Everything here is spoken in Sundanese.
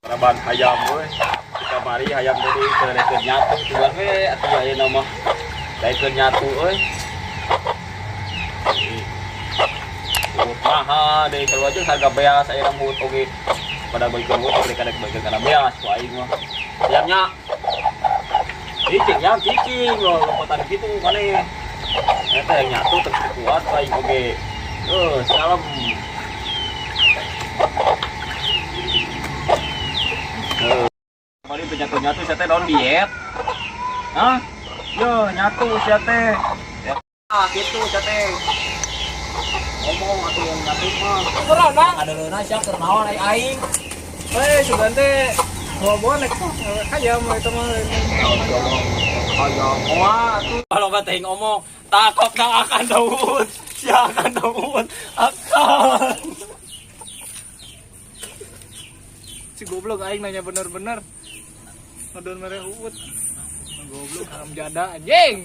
Raban hayam euy. Kamari hayam tadi teu nyatu tuan we atuh ayeuna mah. Daekeun nyatu euy. Huut mahal deui kalau aja harga beas ayeuna huut oge. Pada baikeun huut oge kadek baikeun kana beas ku aing mah. Ayamnya. Cicing ya, cicing loh, lompatan gitu maneh. Eta yang nyatu teu kuat aing oge. Salam. Kemarin tuh nyatu-nyatu saya teh naon diet. Hah? Yo, nyatu sia teh. Ya, ah, gitu sia teh. Ngomong atuh yang nyatu mah. Kurang, Bang. Ada leuna sia keur naon ai aing. Eh, sugan teh bawa nek tuh hayam itu mah. Hayam moal atuh. Kalau nggak teh ngomong, takut nang akan daun. Sia akan daun. Akan. Si goblok aing nanya bener-bener. Ngedon mere uut. Goblok haram jada anjing.